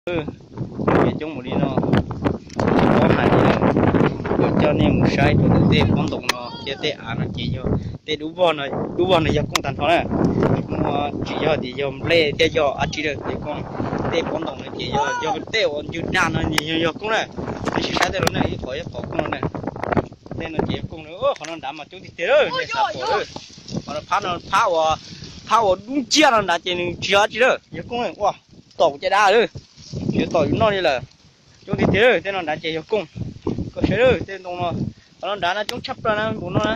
Coob npaum li no, kuv hais tias kuv coj nej mus saib rau ntawm tej pob ntoos no thiab tej av no ces yog tej dub vog no, dub vog no yog koob tag nrho na. Tsis muaj, tsis yog tias yog nplej thiab yog dab tsi lawm, tej koob, tej pob ntoos no ces yog, yog tej uas ncw dag no yog koob na. Nej sim saib tej no na, ib qhov ib qhov koob no na. Tej no ces yog koob na. Qhov no nrad mas coob tiag tiag lawm, nej xav pom lawm. Qhov no phab no, phab uas, phab uas dub nciab no nrad ces nws tsis yog dab tsi lawm, yog koob ua tom caj dab lawm, tsis tom yus noj li lawm. Coob tiag tiag lawm, tej no nrad ces yog koob. Koj saib lawm, tej ntoo no, qhov no nrad no coob tshaj plaws na, npaum no na.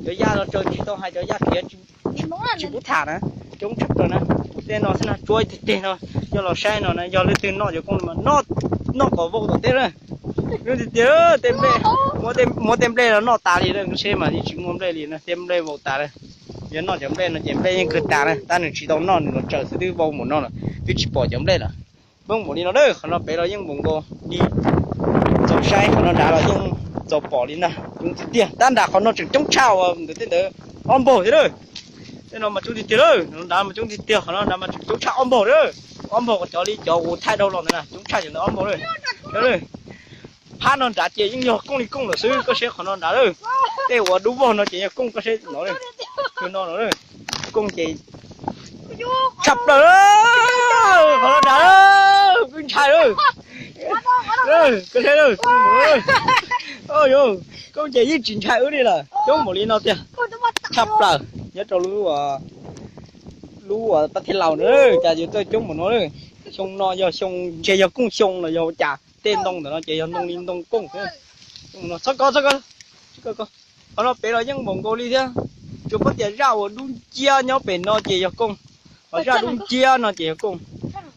Cov yaj no tsaws tsis tau hais, cov yaj khiav tsis pub tham na, coob tshaj plaws na. Tej no xwb na, tsuab tiag tiag no, coj los saib no na, yog leej twg noj cov koob mas noj kom vau tom teb na. Coob tiag tiag, tej nplej, muab tej nplej no noj tas li lawm, seb mas yeej tsis muaj nplej li na, tej nplej vau tas lawm. Yog noj cov nplej no ces nplej yeej kawg tas na, tab nws tsis tau noj, nws los tsaws xwb twb vau npaum no lawm, twb tsis pom cov nplej lawm. Poob npaum li no lawm, qhov no pem los yeej npaum nkaus li. Txaus saib, qhov no nrad los yeej txaus pom li ntag, coob tiag tiag. Tab nrad qhov no tseem coob tshaj uas ntawm tej ntawd ob npaug thiab lawm. Tej no mas coob tiag tiag lawm, nrad mas coob tiag tiag, qhov no nrad mas tseem coob tshaj ob npaug lawm. Ob npaug cov li cov kuv thaij dhau los ntawd na, coob tshaj cov ntawd ob npaug lawm. Phab no nrad ces yeej yog koob li koob lawm xwb, koj saib qhov no nrad lawm. Tej uas dub vog no ces yog koob, koj saib no lawm. Kawg no no lawm. Koob ces tshaj plaws, qhov no nrad lawm, kuv ntshai lawm. Koj saib lawm, koob ces yeej tsis ntshai wb li lawm, coob npaum li no tiag. Tshaj plaws, nyob rau lub, lub uas pab thib laus na, cas yuav txawj coob npaum no. Xyoo no yog xyoo, ntshe yog koob xyoo los yog ua cas, tej ntoo ntawm no ces yog ntoo li ntoo koob xwb. Txhob kov, txhob kov, txhob kov. Qhov no pem los yeej npaum nkaus li thiab, tsuas pom tias zaj uas dub nciab nyob pem no ces yog koob, ho zaj dub nciab no ces yog koob.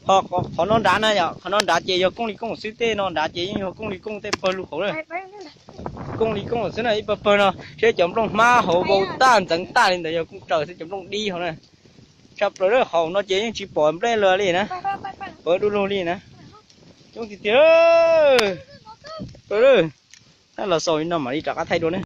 Ho qhov no nrad na yom, qhov no nrad ces yog koob li koob xwb, tej no nrad ces yeej yog koob li koob tej pawg lug hauv na. Koob li koob xwb na, ib pawg pawg no seb cov nplooj hmab hauv vau tag ntxeev tag li ntawd yog koob raws xwb, cov nplooj dib hauv na. Tshaj plaws lawm, hauv no ces yeej tsis pom nplej lawm li na, pawg du lug li na. Coob tiag tiag. Pawg lawm, los xaus li no mam li rov qab thaij dua na.